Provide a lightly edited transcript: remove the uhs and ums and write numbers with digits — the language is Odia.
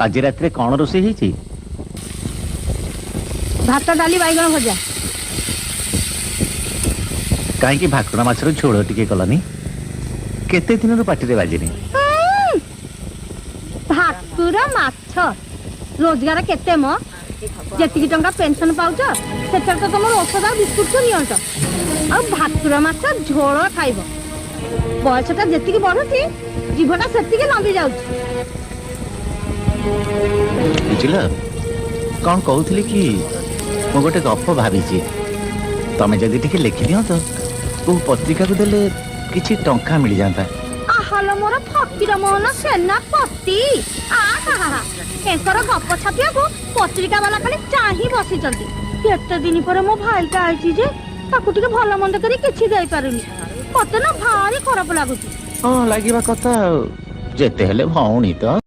ଆଜି ରାତିରେ କଣ ରୋଷେଇ ହେଇଛି? ଭାତ, ଡାଲି, ବାଇଗଣ ଭଜା। କାହିଁକି ଭାକୁର ମାଛର ଝୋଳ ଟିକେ କଲନି? କେତେ ଦିନରୁ ପାଟିରେ ବାଜିନି। ଭାକୁର ମାଛ। ରୋଜଗାର କେତେ ମ? ଯେତିକି ଟଙ୍କା ପେନସନ ପାଉଛ, ସେଥିରେ ତ ତମର ଔଷଧ ଆଉ ବିସ୍କୁଟ ନିଅଣ୍ଟ, ଆଉ ଭାକୁର ମାଛ ଝୋଳ ଖାଇବ? ବୟସଟା ଯେତିକି ବଢୁଛି, ଜିଭଟା ସେତିକି ଲମ୍ବି ଯାଉଛି। ବୁଝିଲ, କଣ କହୁଥିଲି କି, ମୁଁ ଗୋଟେ ଗପ ଭାବିଛି। ତମେ ଯଦି ଟିକେ ଲେଖିଦିଅନ୍ତ, କୋଉ ପତ୍ରିକାକୁ ଦେଲେ କିଛି ଟଙ୍କା ମିଳିଯାନ୍ତା। ଆହାଲ ମୋର ଫକୀର ମୋହନ ସେନାପତି, ଆହା, ଏଙ୍କର ଗପ ଛାପିବାକୁ ପତ୍ରିକା ବାଲା ଖାଲି ଚାହିଁ ବସିଛନ୍ତି। କେତେ ଦିନ ପରେ ମୋ ଭାଇଟା ଆଇଛି ଯେ ତାକୁ ଟିକେ ଭଲ ମନ୍ଦ କରି କିଛି ଦେଇପାରୁନି। ମତେ ନା ଭାରି ଖରାପ ଲାଗୁଛି। ହଁ, ଲାଗିବା କଥା ଆଉ, ଯେତେ ହେଲେ ଭଉଣୀ ତ।